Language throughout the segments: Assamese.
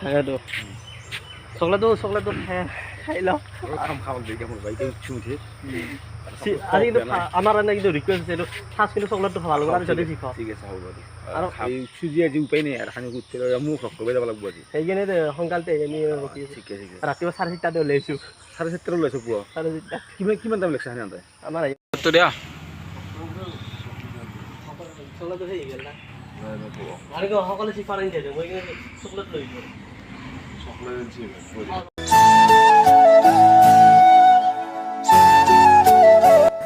তাকেতো চকলেটটো চকলেটটো খাই খাই লওঁ। খাম খাম, দেৰিকৈ খাম। এতিয়া উঠি উঠি আজি কিন্তু আমাৰ কাৰণে কিন্তু ৰিকুৱেষ্ট আছে, এইটো ফাৰ্ষ্ট কিন্তু চকলেটটো ভাল হ'ব, তাৰপিছতে শিকাওঁ। ঠিক আছে, হ'ব দে। আৰু আৰু চুজি আজি উপায় নাই আৰু খানি উঠি মোক লগ কৰিব যাব লাগিব আজি। সেইকাৰণে সোনকালতে আমি ৰখি আছোঁ। ঠিকে ঠিকে। ৰাতিপুৱা 4:30তে ওলাইছোঁ। 4:30ত ওলাইছোঁ পুৱা। 4:30। কিমান কিমান টাইম লাগিছে খানি আনতে? আমাৰ তো দিয়া। চকলেটটো সেই গ'ল না আৰু সকলোৱে চিফাৰ আনি থৈছে, মই কিন্তু চকলেট লৈ আহিছোঁ। চকলেট।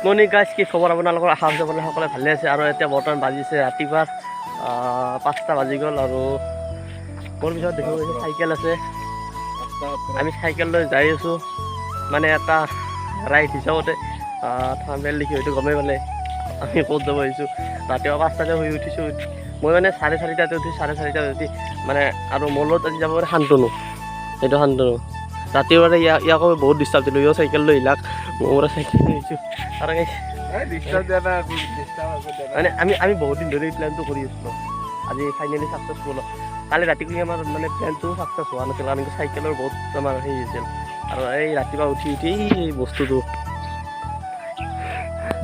মৰ্ণিং গাইজ, কি খবৰ আপোনালোকৰ? আশা কৰিছোঁ আপোনালোক সকলোৱে ভালে আছে। আৰু এতিয়া বৰ্তমান বাজিছে ৰাতিপুৱা 5টা বাজি গ'ল আৰু মোৰ পিছত দেখিব পাইছে চাইকেল আছে। আমি চাইকেল লৈ যাই আছোঁ, মানে এটা ৰাইড হিচাপতে। থাম্বনেইল দেখি হয়তো গমেই পালে আমি ক'ত যাব আহিছোঁ। ৰাতিপুৱা 5টাতে শুই উঠিছোঁ মই, মানে 4:30তে উঠি, 4:30ত উঠি মানে আৰু মোৰ লগত আজি যাব শান্তনু, সেইটো শান্তনু। ৰাতিপুৱা ইয়াকো বহুত ডিষ্টাৰ্ব দিলোঁ, ইও চাইকেল লৈ আহিলাক, মোৰ চাইকেল লৈ আহিছোঁ। আৰু মানে আমি আমি বহুত দিন ধৰি প্লেনটো কৰি আছিলোঁ, আজি ফাইনেলি ছাকচেছফুল। কালি ৰাতিপুৱা আমাৰ মানে প্লেনটো ছাকচেছ হোৱা নাছিল, কাৰণ কি চাইকেলৰ বহুত আমাৰ হেৰি হৈছিল। আৰু এই ৰাতিপুৱা উঠি উঠি এই বস্তুটো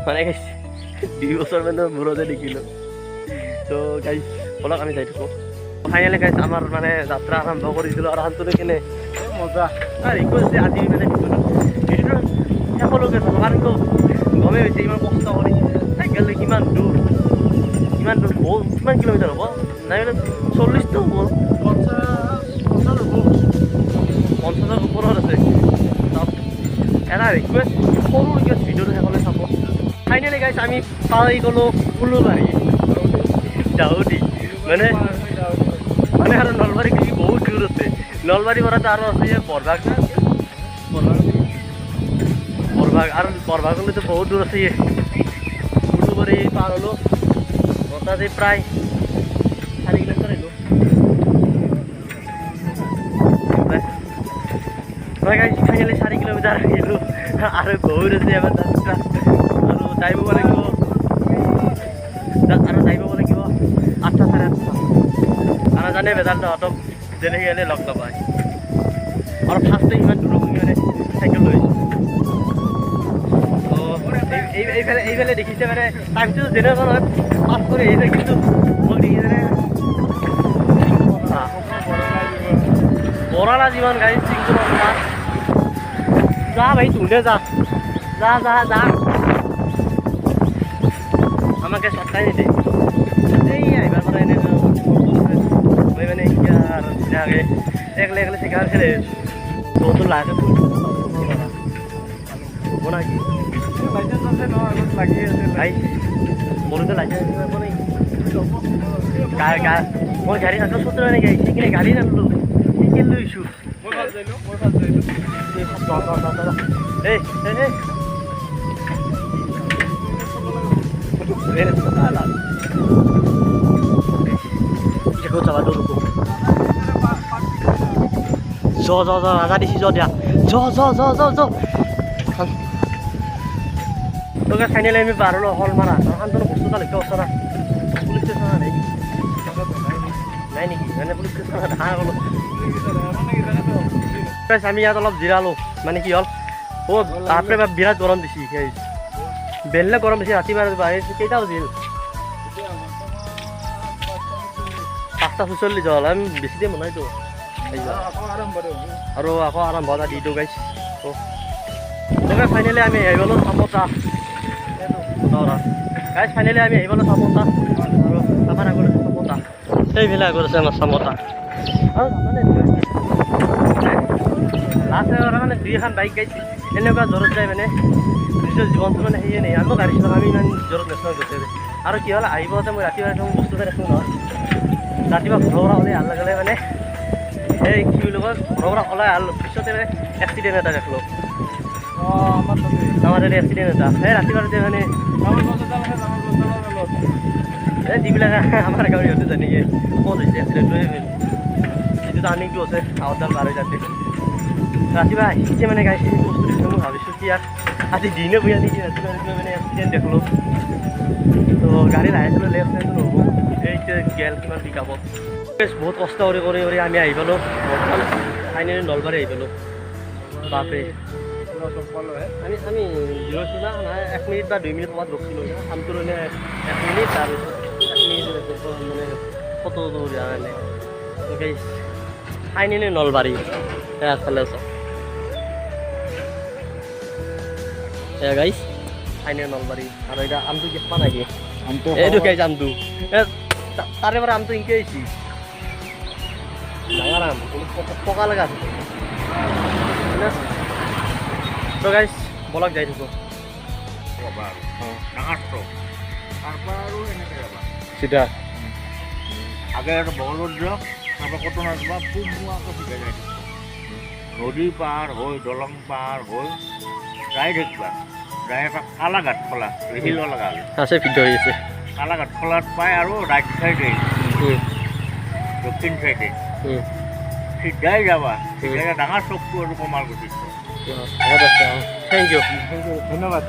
মানে 2 বছৰ মানৰ মূৰতে দেখিলোঁ। ত' গাইজ, ব'লক আমি যাই থাকোঁ। ফাইনেলি গাইজ, আমাৰ মানে যাত্ৰা আৰম্ভ কৰি দিলোঁ। আৰু শান্তনু, কেনে? মজা। ৰিকুৱেষ্ট, আজি মানে ভিডিঅ'টো ভিডিঅ'টো শেষলৈকে চাব, কাৰণ কিয় গমেই হৈছে ইমান কষ্ট কৰি চাইকেল লৈ কিমান দূৰ, কিমান দূৰ, বহুত, কিমান কিলোমিটাৰ হ'ব? নাই মানে 40টো হ'ব, 50ৰ ওপৰত আছে। তাত এটা ৰিকুৱেষ্ট, সৰু ৰিকুৱেষ্ট, ভিডিঅ'টো শেষলৈ চাব। ফাইনেলি গাইছ, আমি পাই গ'লোঁ উলুবাৰী, ডাউদি। মানে মানে আৰু নলবাৰী কি বহুত দূৰ আছে। নলবাৰীৰ পৰাতো আৰু আছে বৰভাগ না বৰভাগ, আৰু বৰভাগলৈতো বহুত দূৰ আছে। উলুবাৰী পাৰ হ'লোঁ, মোটামুটি প্ৰায় 4 কিলোমিটাৰ আহিলোঁ। মই ফাইনেলি 4 কিলোমিটাৰ আহিলোঁ আৰু বহুত আছে আমাৰ যাত্ৰা। আৰু যাইব লাগিব, আৰু যাইব লাগিব 8টা, 8:30। আৰু জানে বেজাল তহঁতক যেনেকৈ হ'লে লগ নাপায়। আৰু ফাৰ্ষ্ট ইমান দূৰত মানে চাইকেল লৈ আহিছোঁ। তো এইফালে এইফালে দেখিছে, মানে টাইমটো যেনেকুৱা নহয় পাছ কৰি আহিছে, কিন্তু মোক দেখিছেনে বৰালা যিমান গাড়ী চিংটো। যা ভাই, তুলে যা যা যা যা, আমাকে চটকাই নিদে। এই আহিবাৰ পৰা এনে মই মানে এতিয়া আৰু ধুনীয়াকৈ একলে একলে চিকাৰ খেলি আছোঁ। তহঁতো লাহেকৈ হ'ব না কি? ভাই, মোৰতো লাইচেঞ্চ নাই। মই গাড়ী কাগজ পত্ৰ নাই, সেইকাৰণে গাড়ী নানিলো, চাইকেল লৈছোঁ। এই এই এই ক'ত যাবা? দৌৰ য য য, ৰাজা দিছি, য দিয়া, য য য য য। তোকে ফাইনেলি আমি পাৰ হ'লো শলমাৰা। শান্তনু, বস্তু এটা লক্ষ্য কৰিছ না? পুলিচ ষ্টেচন নাই নাই নেকি? মানে পুলিচ ষ্টেচন দেখা গ'লো। আমি ইয়াত অলপ জিৰালো। মানে কি হ'ল, অ' বাপৰে বাপ, বিৰাট গৰম দিছি। বেলেগ গৰম দিছে। ৰাতিপুৱা ৰাতিপুৱা কেইটা বাজিল? 5টা 46 হ'ল। আমি বেছি দেৰি নাইতো। আৰু আকৌ আৰম্ভ এটা দি দিওঁ গাইছ। ফাইনেলি আমি আহি গ'লোঁ চামতা। গাইছ, ফাইনেলি আমি আহি গ'লোঁ চামতা। আৰু আমাৰ আগত আছে চামতা, সেইফালে আগত আছে আমাৰ চামতা। আৰু মানে লাষ্ট মানে দুই এখন বাইক গাইছ এনেকুৱা জোৰত যায়, মানে নিজৰ জীৱনটো মানে সেয়ে নাই। আমিও গাড়ী চলাম, আমি ইমান জোৰত নেচলাওঁ গোটেই। আৰু কি হ'ল, আহিবতে মই ৰাতিপুৱা একদম বস্তু এটা দেখোঁ নহয়। ৰাতিপুৱা ঘৰৰ পৰা ওলাই অহাৰ লগে লগে, মানে এই কি বুলি কয়, ঘৰৰ পৰা ওলাই অহাৰ পিছতে মানে এক্সিডেণ্ট এটা দেখিলোঁ। আমাৰ তাতে এক্সিডেণ্ট এটা সেই ৰাতিপুৱা মানে এই যিবিলাক আমাৰ গাঁৱৰ ইহঁতে জানিকে ক'ত হৈছে এক্সিডেণ্টটো। যিটো টাৰ্ণিংটো আছে, আহতডাল পাৰ হৈ যাতে ৰাতিপুৱা আহিছে, মানে গাইছে সেইটো বস্তু দেখিছোঁ। মই ভাবিছোঁ কি ইয়াত আজি দিনে বয়া নেকি? ৰাতিপুৱা ৰাতিপুৱা মানে এক্সিডেণ্ট দেখিলোঁ। তো গাড়ী লাহে চলালে এক্সিডেণ্টটো নহ'ব। এই গেল কিমান পিকআপত। বহুত কষ্ট কৰি কৰি কৰি আমি আহি পালোঁ বৰ্তমান ফাইনেলি নলবাৰী আহি পালোঁ। বাপৰে, আমি আমি জিৰৈছোঁ না নাই 1 মিনিট বা 2 মিনিট ক'ৰবাত ৰখিলোঁ, কামটো ল'লে 1 মিনিট, তাৰপিছত 1 মিনিট মানে ফটো দিয়া কাৰণে। ফাইনেলি নলবাৰী এফালে চাওক। এয়া গাইছ, ফাইনেলি নলবাৰী। আৰু এতিয়া আমটো কি খোৱা নাই কি? এইটো গাইছ আমটো, তাৰে পৰা আমটো ইনকে আহিছি, ডাঙৰ আম, পকা লগা আছে। তো গাইছ বলক যাই থাকোঁ। চিধা আগে বগলত যাওক, তাৰপৰা কটনত যাবা, পূব চিধা যাই থাকিবা, নদী পাৰ হৈ দলং পাৰ হৈ যাই থাকিবা, যাই এটা কালাঘাট খোলা শিল লগা আছে, ভিডিঅ' হৈ আছে। কালাঘাট খোলাত পাই আৰু ৰাইট চাইডে, দক্ষিণ চাইডে চিধাই যাবা, চিধাই ডাঙৰ চকটো আৰু কমাল গুচিছে। Thank U, ধন্যবাদ।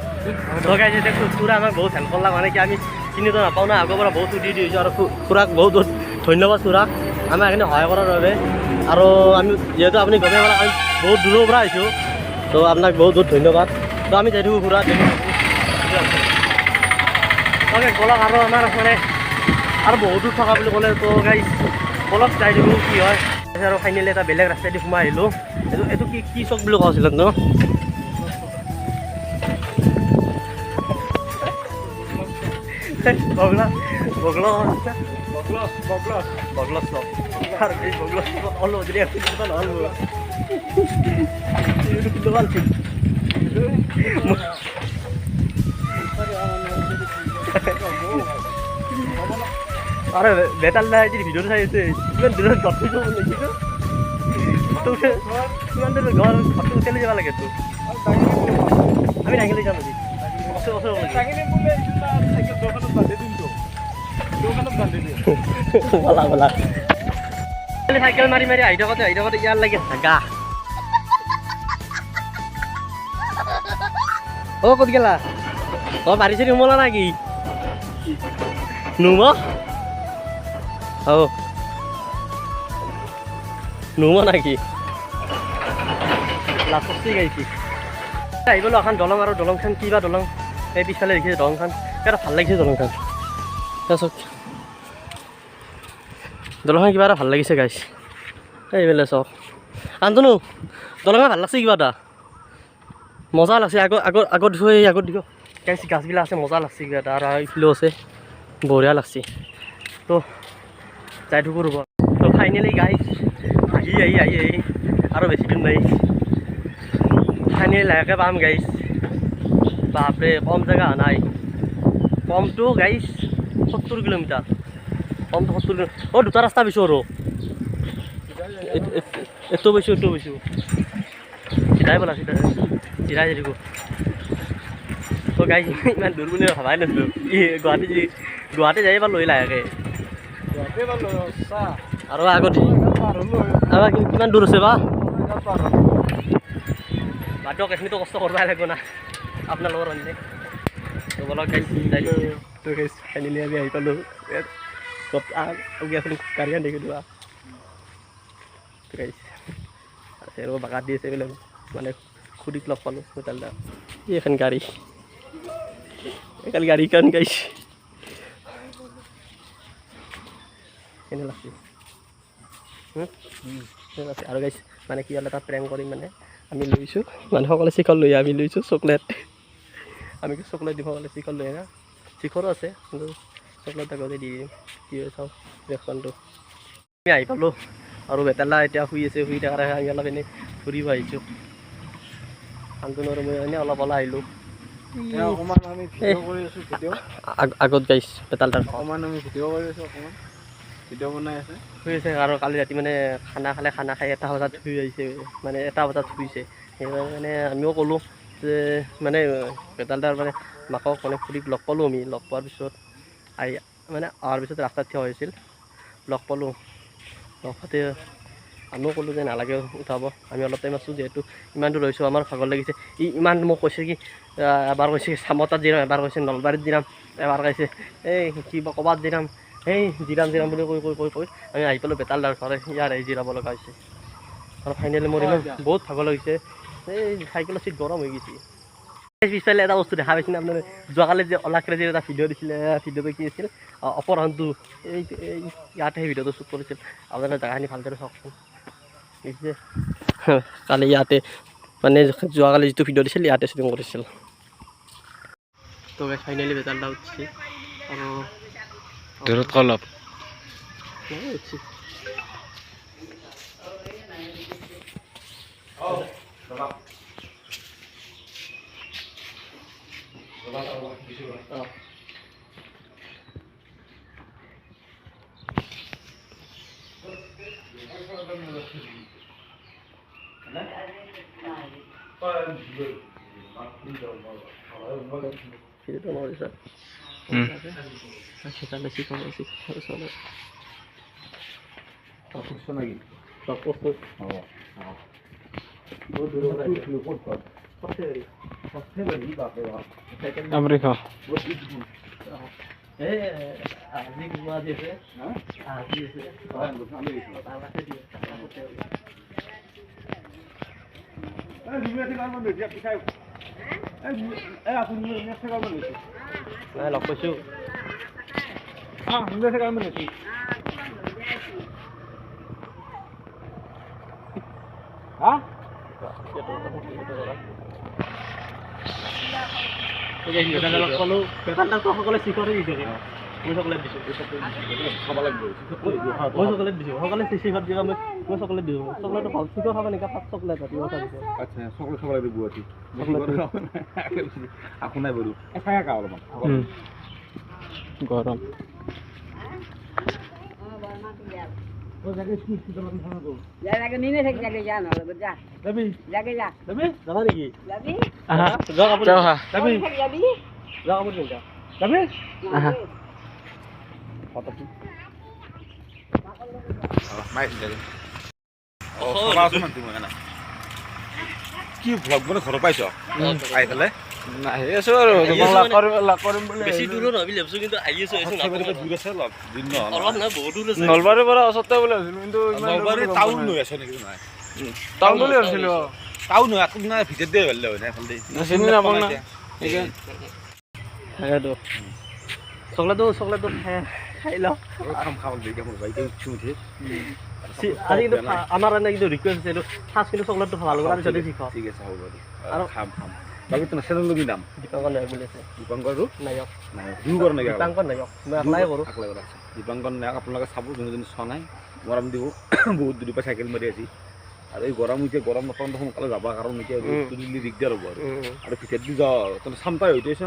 তো গাইজ এতিয়া খুৰা আমাক বহুত হেল্প কৰলাক, মানে কি আমি চিনিতো নাপাওঁ না, আগৰ পৰা বহুত দি দিছোঁ। আৰু খুৰাক বহুত বহুত ধন্যবাদ, খুৰাক আমাক এইখিনি সহায় কৰাৰ বাবে। আৰু আমি যিহেতু আপুনি গমেই পালে আমি বহুত দূৰৰ পৰা আহিছোঁ, তো আপোনাক বহুত বহুত ধন্যবাদ। তো আমি যাই থাকোঁ খুৰা, অ'কে বলক। আৰু আমাৰ মানে আৰু বহুত দূৰ থকা বুলি ক'লে, তো গাইজ বলক যাই থাকোঁ কি হয়। আৰু ফাইনেলি এটা বেলেগ ৰাস্তাইদি সোমাই আহিলোঁ। এইটো এইটো কি কি চক বুলি কোৱা হৈছিল ন? বগলা বগলা বগলা চক, আৰু এই বগলা চকত অলপ যদি নহ'ল আৰু বেতাল দাই ভিডিঅ'টো চাই আছে, ইমান দূৰত ঘৰটো ইমান দূৰত ঘৰ ঘৰটো উঠেলি যাব লাগে। তো আমি দাঙি লৈ যাম আজি। বলা বলা চাইকেল মাৰি মাৰি আহি থাকোঁতে আহি থাকোঁতে ইয়াৰ লাগে গা। অ ক'ত গেলা? অ বাৰী চাৰী সোমালা নেকি? নুম অ নুম নেকি? লাষ্টত গাইছি আহি গ'লো এখন দলং, আৰু দলংখন কিবা দলং, এই পিছফালে দেখিছে দলংখন, কিবা এটা ভাল লাগিছে দলংখন। তাৰপিছত দলংখন কিবা এটা ভাল লাগিছে গাইছ, এইফালে চাওক। আন্তনু দলংখন ভাল লাগছে, কিবা এটা মজা লাগছে। আগত আগত আগত দিছো, এই আগত দিব গাইছ, গাছবিলাক আছে, মজা লাগছে কিবা এটা। আৰু এইফালেও আছে, বঢ়িয়া লাগছে। তো যাই থাকোঁ ৰ'ব। তো ফাইনেলি গাইছ আহি আহি আহি আহি আৰু বেছি দূৰ নাই, ফাইনেলি লাহেকৈ পাম গাইছ। বাপৰে কম জেগা নাই, কমটো গাইছ 70 কিলোমিটাৰ, কমটো 70 কিলোমিটাৰ। অ' দুটা ৰাস্তা পাইছোঁ আৰু এইটো পাইছোঁ, এইটো পাইছোঁ। চিধাই ব'লা, চিধাই চিধাই যাই থাকোঁ। তো গাইছ ইমান দূৰ বুলি ভবাই নাছিলোঁ, গুৱাহাটী গুৱাহাটী যাই পালোঁ লাহেকৈ। আৰু আগত আমাৰ কিমান দূৰ আছে বা? বাটক এইখিনিতো কষ্ট কৰিবই লাগিব না আপোনালোকৰ কাৰণে। তো বলক গাইছ যাই। তো গাইছ ফাইনেলি আমি আহি পালোঁ। এখন গাড়ীখন দেখি লোৱা গাইছ আছে আৰু বাগাত দি আছে এইবিলাক, মানে খুৰীক লগ পালোঁ। এই এখন গাড়ী, এখন গাড়ীখন গাইছ কেনে লাগছে? আৰু গাইছ মানে কি হ'ল, এটা প্ৰেং কৰি মানে আমি লৈছোঁ, মানে সকলোৱে শিখৰ লৈ আমি লৈছোঁ চকলেট, আমি চকলেট দিব সকলোৱে শিখৰ লৈ না, শিখৰো আছে কিন্তু চকলেট আগতে দি দিম। কি হয় চাওঁ ৰিয়েকশ্যনটো। আমি আহি পালোঁ আৰু বেতালা এতিয়া শুই আছে, শুই থকাৰ আমি অলপ এনেই ফুৰিব আহিছোঁ। শান্তনু আৰু মই এনেই অলপ ওলাই আহিলোঁ। আগত গাইছ বেতাল তাৰ শুই আছে। আৰু কালি ৰাতি মানে খানা খালে, খানা খাই 1 বজাত শুই আহিছে, মানে 1 বজাত শুইছে। সেইকাৰণে মানে আমিও ক'লোঁ যে মানে বেতালদাৰ মানে মাকক মানে খুৰীক লগ পালোঁ আমি। লগ পোৱাৰ পিছত আহি মানে অহাৰ পিছত ৰাস্তাত থিয় হৈছিল, লগ পালোঁ। লগ পাতে আমিও ক'লোঁ যে নালাগে উঠাব, আমি অলপ টাইম আছোঁ যিহেতু ইমান দূৰ হৈছোঁ, আমাৰ ভাগৰ লাগিছে। ই ইমান মোক কৈছে কি, এবাৰ কৈছে চামতাত জিৰাম, এবাৰ কৈছে নলবাৰীত জিৰাম, এবাৰ কৈছে এই কিবা ক'ৰবাত জিৰাম। এই জিৰাম জিৰাম বুলি কৈ কৈ কৈ কৈ আমি আহি পালোঁ বেতালদাৰ ঘৰ। ইয়াৰ আহি জিৰাব লগা হৈছে। আৰু ফাইনেলি মোৰ ইমান বহুত ভাগৰ লাগিছে, এই চাইকেলৰ চিট গৰম হৈ গৈছে। পিছফালে এটা বস্তু দেখা পাইছেনে আপোনালোকে? যোৱাকালি যে অলাক্ৰে যে এটা ভিডিঅ' দিছিলে, ভিডিঅ'টো কি আছিল, অপহৰণটো, এই ইয়াতে সেই ভিডিঅ'টো শ্বুট কৰিছিল। আপোনালোকে জেগাখিনি ভালদৰে চাওকচোন। দেখিছে, কালি ইয়াতে মানে যোৱাকালি যিটো ভিডিঅ' দিছিল ইয়াতে শ্বুটিং কৰিছিল। তো ফাইনেলি বেতালদা উঠছি আৰু দূৰত অলপ উঠছি। আমেৰিকা। আজি আজি আছে, আজি আছে। নাই লগ পাইছোঁ। সকলে শিখৰে দি থাকে, মই চকলেট দিছোঁ, মই চকলেট দিছোঁ, সকলে শিখৰ দিয়ে, মই চকলেট দিছোঁ। চকলেটটো ভাল, শিখৰ খাব নেকি? ফাৰ্ষ্ট চকলেট ৰাতিপুৱা। আচ্ছা, চকলেট খাব লাগিব গুৱাহাটী। আকো নাই বাৰু, অলপমান গৰম। যাবা নেকি? কি ভ্লগ মানে ঘৰ পাইছ আহি পেলাই? আহি আছো আৰু বেছি দূৰো নহয় বুলি ভাবিছো, কিন্তু আহি আছো। দূৰ আছে অলপ, অলপ নহয়, বহুত দূৰ আছে। নলবাৰীৰ পৰা ওচৰতে বুলি ভাবিছিলো, কিন্তু নলবাৰী টাউন হৈ আছে নেকি? নহয়, টাউন বুলি ভাবিছিলো। টাউন হয় আকৌ নাই, ভিতৰত দিয়ে ভাবিলে হয় নাই, চিনি নাপাওঁ না। তাকেতো চকলেটটো চকলেটটো খাই লওঁ। আজি কিন্তু আমাৰ এনে কিন্তু ৰিকুৱেষ্ট আছে, এইটো ফাৰ্ষ্ট কিন্তু চকলেটটো ভাল কৰাৰ পিছতে শিক। ঠিক আছে, হ'ব আৰু খাম খাম। বাকী তোমাৰ চেনেলটো কি নাম? দীপাংকৰ নায়ক বুলি আছে। দীপাংকৰ নায়ক? নায়ক দুই কৰ নেকি? দীপাংকৰ নায়ক, মই একলাই কৰোঁ। একলাই কৰোঁ। আচ্ছা, দীপাংকৰ নায়ক আপোনালোকে চাব, যোনে যোনে চোৱা নাই মৰম দিব। বহুত দূৰৰ পৰা চাইকেল মাৰি আছি আৰু এই গৰম এতিয়া, গৰম নাপাওঁতে সোনকালে যাব, কাৰণ এতিয়া ৰ'দটো দিলে দিগদাৰ হ'ব। আৰু আৰু ভিতৰত দি যাওঁ, তই চামতাই হৈ গৈছ,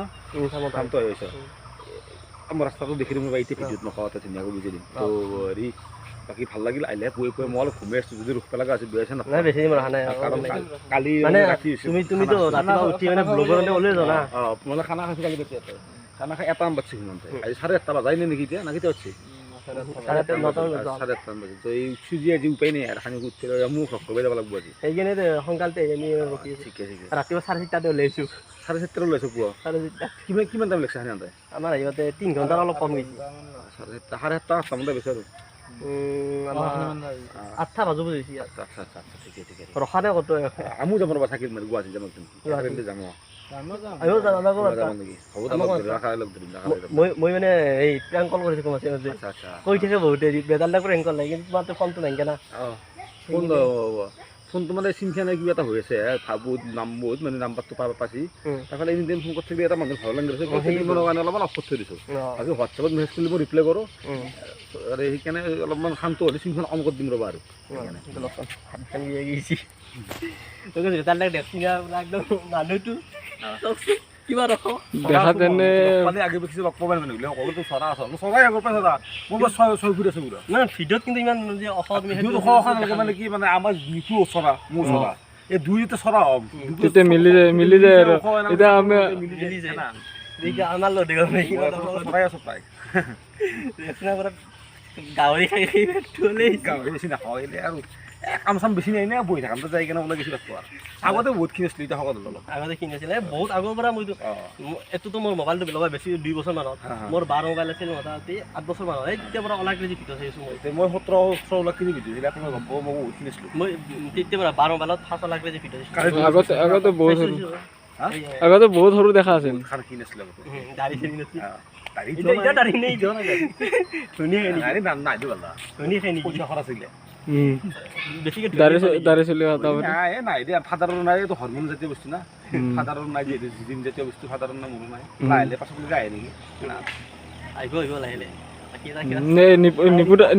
চামতাই হৈ গৈছ। আমাৰ ৰাস্তাটো দেখি দিম, এতিয়া ভিডিঅ'ত নকওঁ, তাতে ধুনীয়াকৈ বুজি দিম। তো হেৰি বাকী ভাল লাগিল আহিলে পুৱাই পুৱাই। মই অলপ ঘুমাই আছোঁ, যদি ৰখিব লগা আছে বেয়া আছে নাই, বেছি ৰখা নাই। কাৰণ কালি মানে ৰাতি হৈছে। তুমিতো ৰাতিপুৱা উঠি মানে ব্লগৰ কাৰণে ওলাই যোৱা না? অঁ, মানে খানা খাইছোঁ কালি ৰাতি, খানা খাই 1টামান বাজছে ঘুমাওঁতে। আজি 8:30 বাজাই নাই নেকি এতিয়া? না কেতিয়া উঠছে? 8:30 মান বাজে। তো এই উঠছি যে আজি উপায় নাই আৰু, খানি উঠছে মোক লগ কৰিব যাব লাগিব আজি। সেইকাৰণে সোনকালতে আমি ৰখি আছোঁ। ঠিকে ঠিকে। ৰাতিপুৱা 4:30তে ওলাইছোঁ। 4:30 ওলাইছোঁ পুৱা? 4:30। কিমান কিমান টাইম লাগিছে খানি আনোতে? আমাৰ আহিবতে 3 ঘণ্টাৰ অলপ কম গৈছে। 7:30, 7:30 8টামানতে গৈছে আৰু। আমাৰ 8টা বাজো বুজিছে। আচ্ছা আচ্ছা আচ্ছা আচ্ছা, ঠিকে ঠিকে। ৰখা নাই ক'তো। আমিও যাম ৰ'বা, চাইকেল মাৰি গুৱাহাটী যাম একদম। যাম। মই মানে এই প্ৰেংক কল কৰিছোঁ মাজে মাজে, কৈ থাকে বহুতে বেদালদাক প্ৰেংক কল লাগে, কিন্তু তোমাৰতো ফোনটো নাইকিয়া না। ফোনটো মানে চিন্তা নাই, কিবা এটা হৈ আছে বহুত নাম, বহুত মানে নাম্বাৰটো পাইছি। তাৰফালে এনি টাইম ফোন কৰি থাকিলে এটা মানুহ ভাল লাগিছে, কাৰণে অলপমান অফ কৰি থৈ দিছোঁ। বাকী হোৱাটছএপত মেছেজ কৰিলে মই ৰিপ্লাই কৰোঁ আৰু সেইকাৰণে অলপমান শান্ত হ'লে চিমখন অন কৰি দিম ৰ'বা। আৰু মানুহটো কিবা ৰখ দেখাত এনে মানে আগে পিছে লগ পাব মানে সকলোতো চৰা আছে, চৰাই আগৰ পৰা চৰা, মোৰ 6 ফুট আছে পুৰা। মানে ভিডিঅ'ত কিন্তু ইমান যে ওখ, তুমি ভিডিঅ'ত ওখ ওখ নালাগে, মানে কি মানে আমাৰ নিকু চৰা, মোৰ চৰা, এই দুইটা চৰা হ'ম তেতিয়া মিলি যায়, মিলি যায়। আৰু এতিয়া আমি মিলি যায় না, এতিয়া আমাৰ লগত চৰাই আছো প্ৰায় গাহৰি খাই খাই গাহৰি বেছি নাখাওঁ আৰু কাম চাম বেছি নাই না, বহি থাকাম যাই কেনে ওলাই গৈছিল আৰু। আগতে বহুত কিনিছিলোঁ, এতিয়া শকত হ'ল অলপ। আগতে কিনিছিলে বহুত আগৰ পৰা। মইতো এইটোতো মোৰ মোবাইলটো লগাই বেছি 2 বছৰ মানত, মোৰ 12 মোবাইল আছিল মোটামুটি 8 বছৰ মানত, এই তেতিয়াৰ পৰা ওলাই কেজি ভিডিঅ' চাইছোঁ মই। মই 17 ওলাই কেজি ভিডিঅ' চাইছিলোঁ, আপুনি গম পাব মই বহুত কিনিছিলোঁ। মই তেতিয়াৰ পৰা 12 মোবাইলত ফাৰ্ষ্ট ওলাই কেজি ভিডিঅ' চাইছিলোঁ। আগতে বহুত সৰু, আগতে বহুত সৰু দেখা আছিল। কিনিছিলোঁ আগতে দাড়ি চাড়ি নাছিল,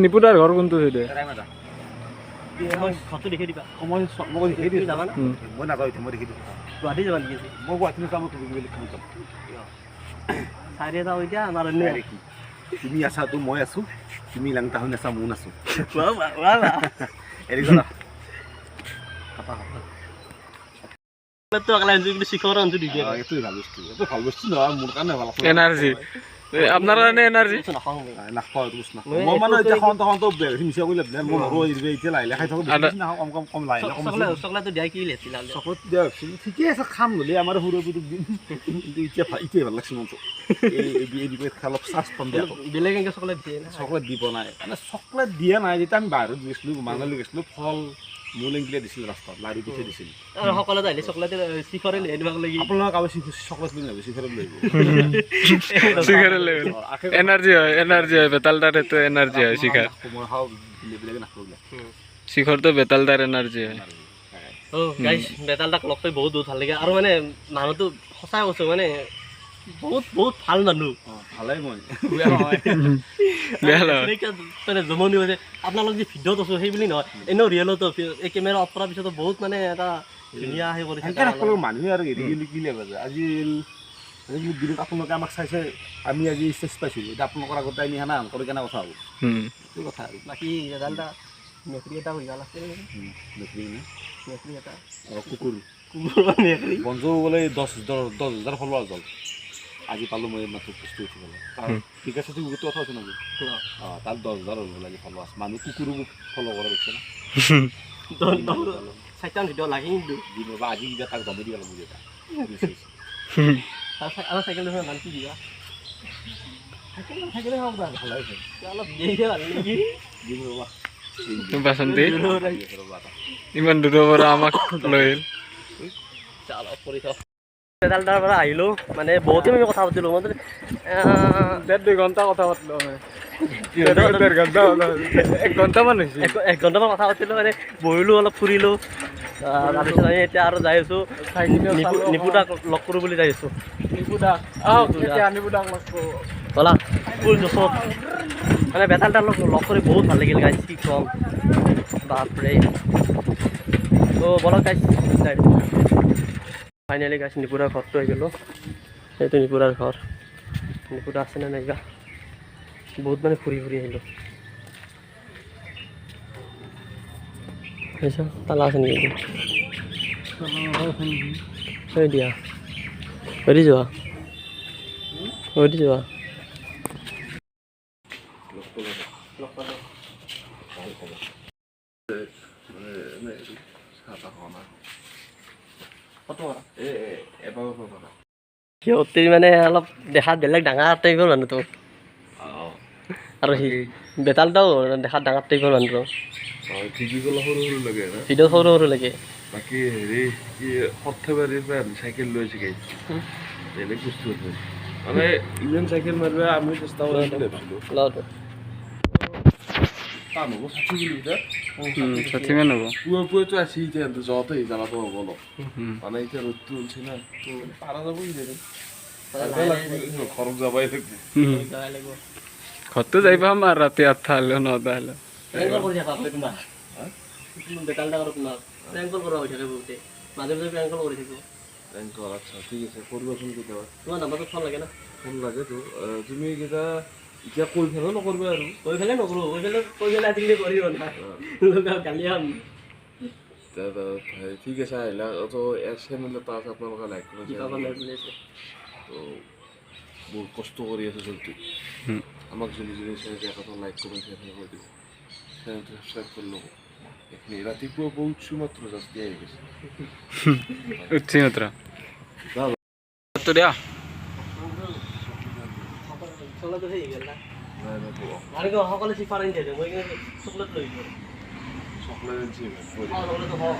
নিপুদাৰ ঘৰ কোনটো? মই নাযাওঁ এতিয়া, মই দেখি দিওঁ। গুৱাহাটী যাবা নেকি? মই গুৱাহাটী নাযাওঁ, মই বেলেগ কামত যাম। চাৰি এটা এতিয়া আমাৰ তুমি আছা তো মই আছো, তুমি লাংটা হৈ নাচা ময়ো নাচো। এইটো ভাল বস্তু নহয় মোৰ কাৰণে, ভাল এনাৰ্জি আপোনাৰ কাৰণে, এনাৰ্জি নাখাওঁ এইটো বস্তু নাখাওঁ মই। মানে এতিয়া খাওঁতে খাওঁতে মিছা কৰি লাভ নাই, মই নৰো এতিয়া লাহে লাহে খাই থাকোঁ, বেছি নাখাওঁ, কম কম কম লাহে লাহে কম। চকলেটটো দিয়া কি লেছিল? চকলেট দিয়া ভাবছিলোঁ ঠিকে আছে, খাম ল'লে আমাৰ সৰু পুতুক দিম, কিন্তু এতিয়া এতিয়াই ভাল লাগছে মনটো। এই দুপেট খাই অলপ চাৰ্জ পাম দিয়া। বেলেগ এনেকৈ চকলেট দিয়ে? চকলেট দি পোৱা নাই, মানে চকলেট দিয়া নাই। যেতিয়া আমি বাহিৰত গৈছিলোঁ, মানালী গৈছিলোঁ, ফল মূল এংগিলে দিছিল ৰাস্তাত, লাড়ু পিঠা দিছিল। আৰু সকলোতে আহিলে চকলেট শিখৰে লৈ আনিব লাগি। আপোনালোক আৰু চকলেট লৈ নাযাব, শিখৰে লৈ আহিব। শিখৰে লৈ এনাৰ্জি হয়, এনাৰ্জি হয় বেতালদাৰ, সেইটো এনাৰ্জি হয় শিখৰ। মই খাওঁ, বেলেগে নাখাওঁ। শিখৰটো বেতালদাৰ এনাৰ্জি হয়। অ' গাইছ, বেতালদাক লগ পাই বহুত বহুত ভাল লাগে। আৰু মানে মানুহটো সঁচাই কৈছোঁ, মানে বহুত বহুত ভাল মানুহ। ভালেই, মই মানে জমনি হৈছে আপোনালোক যে ভিডিঅ'ত আছোঁ সেই বুলি নহয়, এনেও ৰিয়েলতো এই কেমেৰা অফ কৰাৰ পিছতো বহুত মানে এটা ধুনীয়া সেই কৰিছে মানুহে। আৰু হেৰি কি লাগিব আজি দিনত আপোনালোকে আমাক চাইছে, আমি আজি ষ্টেজ পাইছোঁ, এতিয়া আপোনালোকৰ আগতে আমি সেনা কৰি কেনে কথা হ'ব, সেইটো কথা। আৰু বাকী দাদা মেকুৰী এটা হৈ গ'ল আছে, মেকুৰী মেকুৰী এটা, কুকুৰ কুকুৰ মেকুৰী বন্ধু বোলে 10,000 ফলোৱাৰ গ'ল আজি পালোঁ মই মাত্ৰ বস্তু উঠি পেলাই। তাৰ ঠিক আছে, তুমি কথা আছে নেকি? অঁ, তাৰ 10,000 হ'ল আজি ফলোৱাৰ্ছ। মানুহ কুকুৰকো ফ'ল' কৰা দেখছে না। চাৰিটামান ভিডিঅ' লাগে কিন্তু দিম ৰ'বা, আজি কিবা তাক জমাই দিব লাগিব এটা। আমাৰ চাইকেল দেখোন নাম কি দিবা? চাইকেলে খাব ভাল হৈছে, অলপ দেৰিকে ভাল নেকি? দিম ৰ'বা। বাসন্তী ইমান দূৰৰ পৰা আমাক লৈ আহিল। বেতালদাৰ পৰা আহিলোঁ, মানে বহুতে আমি কথা পাতিলোঁ, মানে 1.5-2 ঘণ্টা কথা পাতিলোঁ, 1.5 ঘণ্টা, 1 ঘণ্টামান হৈছে, 1 ঘণ্টামান কথা পাতিলোঁ, মানে বহিলোঁ অলপ ফুৰিলোঁ। তাৰপিছত আমি এতিয়া আৰু যাই আছোঁ, নিপুদাক লগ কৰোঁ বুলি যাই আছোঁ। ব'লা ফুল জোচত মানে বেতালদাৰ লগ কৰি বহুত ভাল লাগিল গাইছ, কি ক'ম বাপৰে। ত' ব'লক গাইছ, ফাইনেলি গাইছ নিপুদাৰ ঘৰটো আহি গ'লোঁ। এইটো নিপুদাৰ ঘৰ, নিপুদা আছেনে নাইবা? বহুত মানে ফুৰি ফুৰি আহিলোঁ। তালা আছে নেকি? এই দিয়া, দি যোৱা, দি যোৱা। সিহঁতে মানে অলপ দেখাত বেলেগ ডাঙৰ টাইপৰ মানুহটো, আৰু সি বেতালটাও দেখাত ডাঙৰ টাইপৰ মানুহটো, ভিডিঅ' সৰু সৰু লাগে। বাকী হেৰি কি সৰ্থেবাৰীৰ পৰা আমি চাইকেল লৈ আহিছে, বেলেগ বস্তু আছে মানে ইমান চাইকেল মাৰিব আমি চেষ্টা কৰিম বুলি ভাবিছিলোঁ। টান হ'ব 60 কিলোমিটাৰ, 60মান হ'ব। পুৱা পুৱাইতো আছি এতিয়া যাওঁতে জ্বালাটো হ'ব অলপ, মানে এতিয়া ৰ'দটো ওলছে না, পাৰা যাব কিজানি, ঘৰত যাবই লাগিব। ঘৰতো যাই পাম আৰু ৰাতি 8টা হ'লেও 9টা হ'লেও। আচ্ছা ঠিক আছে, কৰিবাচোন কেতিয়াবা। তোমাৰ নাম্বাৰটো ফোন লাগে না? ফোন লাগেতো। তুমি কেইটা এতিয়া কৈ পেলাই নকৰিবা আৰু? কৈ পেলাই নকৰোঁ, কৈ পেলাই কৈ পেলাই আজিকালি কৰিব না, গালি খাম। ঠিক আছে, আহিলা তো চেনেল এটা আছে, আপোনালোকে লাইক কৰি তো বহুত কষ্ট কৰি আছে চলতি। আমাক যোনে যোনে চাই আছে এটা লাইক কমেণ্ট শ্বেয়াৰ কৰি দিব, চেনেলটো ছাবস্ক্ৰাইব কৰি ল'ব। এইখিনি ৰাতিপুৱা বহুত মাত্ৰ জাস্তি আহি গৈছে। উঠছি মাত্ৰ তো দিয়া। চকলেটটো সেই গ'ল না। নাই নাই, আৰু কি সকলোৱে চিফাৰ আনি থৈছে, মই কিন্তু চকলেট লৈ আহিছোঁ। চকলেট আনিছে। অঁ, চকলেটটো খাওঁ।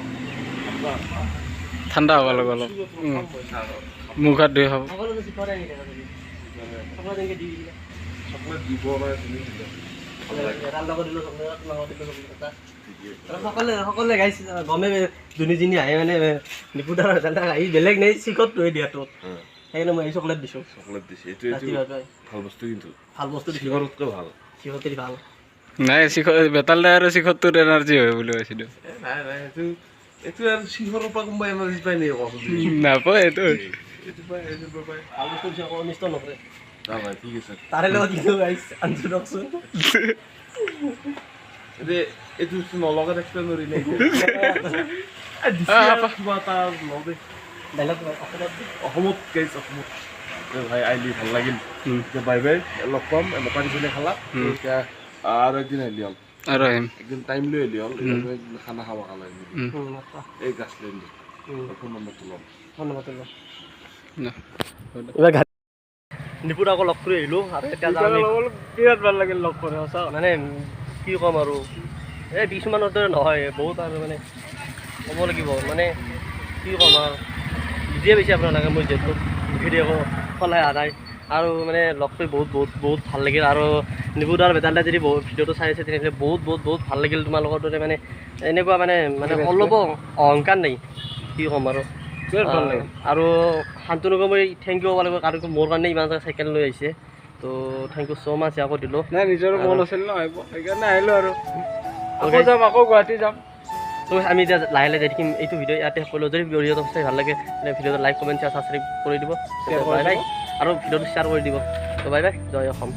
ঠাণ্ডা হ'ব লাগিব অলপ, মুখ হাত ধুই খাব। সকলোৱে চিফাৰ আনি থাকে, চকলেট এনেকৈ দি দিলে। চকলেট দিব নাই, তুমি দিলা। তাৰ লগত দিলোঁ চকলেট, লগত দিলোঁ চকলেট এটা। আৰু সকলোৱে সকলোৱে গাইছে গমে যোনে যোনে আহে মানে নিপুদাৰ দাদা আহি বেলেগ নাই চিকত লৈ দিয়াটো, সেইকাৰণে মই এই চকলেট দিছোঁ। চকলেট দিছে, এইটো এইটো ৰাতিপুৱা ভাল বস্তু, কিন্তু ভাল বস্তু দিছোঁ। শিখৰতকৈ ভাল। শিখতে ভাল। নাই, শিখৰ বেতাল দাই আৰু শিখৰটোৰ এনাৰ্জি হয় বুলি কৈছিলো। নাই নাই, এইটো এইটো আৰু শিখৰৰ পৰা কোনোবা এনাৰ্জি পাই নেকি কচোন? নাপায় এইটো। এইটো পাই, এইটো পাই। ভাল বস্তু দিছোঁ, একো অনিষ্ট নকৰে। নাই নাই, ঠিক আছে। তাৰে লগত কিন্তু গাইছ আনছো দিয়কচোন। এইটো এইটো নলগাই থাকিব নোৱাৰি নে? কিবা এটা লওঁ দে। ডাইলগ অসমত। অসমত গাইছ, অসমত ভাই আহিলি ভাল লাগিল। এতিয়া বাই বাই, লগ পাম। পানী চানী খালা এতিয়া? আৰু একদিন আহিলি হ'ল। আৰু আহিম। একদিন টাইম লৈ আহিলি হ'ল, খানা খাব কালে। এই গাছ ফোন নম্বৰটো ল'ম। ফোন নম্বৰটো ল'ম। এইবাৰ নিপুত আকৌ লগ কৰি আহিলোঁ আৰু এতিয়া যাওঁ। বিৰাট ভাল লাগিল লগ কৰি, সঁচা। মানে কি ক'ম আৰু, এই কিছুমানৰ দৰে নহয় বহুত আৰু মানে ক'ব লাগিব, মানে কি ক'ম আৰু, বুজিয়ে পাইছে আপোনালোকে। মই যিহেতু ভিডিঅ' সলাই অহা নাই আৰু মানে লগ কৰি বহুত বহুত বহুত ভাল লাগিল। আৰু নিপুদাৰ বেদালদা যদি বহুত ভিডিঅ'টো চাই আছে, তেনেহ'লে বহুত বহুত বহুত ভাল লাগিল। তোমালোকৰ দৰে মানে এনেকুৱা মানে মানে অলপো অহংকাৰ নাই, কি ক'ম আৰু। বিৰাট ভাল লাগিল। আৰু শান্তনুকো মই thank U ক'ব লাগিব, কাৰণ মোৰ কাৰণে ইমান এটা চাইকেল লৈ আহিছে। তো thank you so মাছ আকৌ দিলোঁ। নাই, নিজৰো মন আছিল ন আহিব, সেইকাৰণে আহিলোঁ আৰু আকৌ যাম, আকৌ গুৱাহাটী যাম। তো আমি এতিয়া লাহে লাহে যাই থাকিম। এইটো ভিডিঅ' ইয়াতে সকলো যদি ভিডিঅ'টো চাই ভাল লাগে, তেনে ভিডিঅ'টো লাইক, কমেণ্ট, শ্বেয়াৰ, ছাবস্ক্ৰাইব কৰি দিব। Bye bye. আৰু ভিডিঅ'টো শ্বেয়াৰ কৰি দিব। তো বাই বাই, জয় অসম।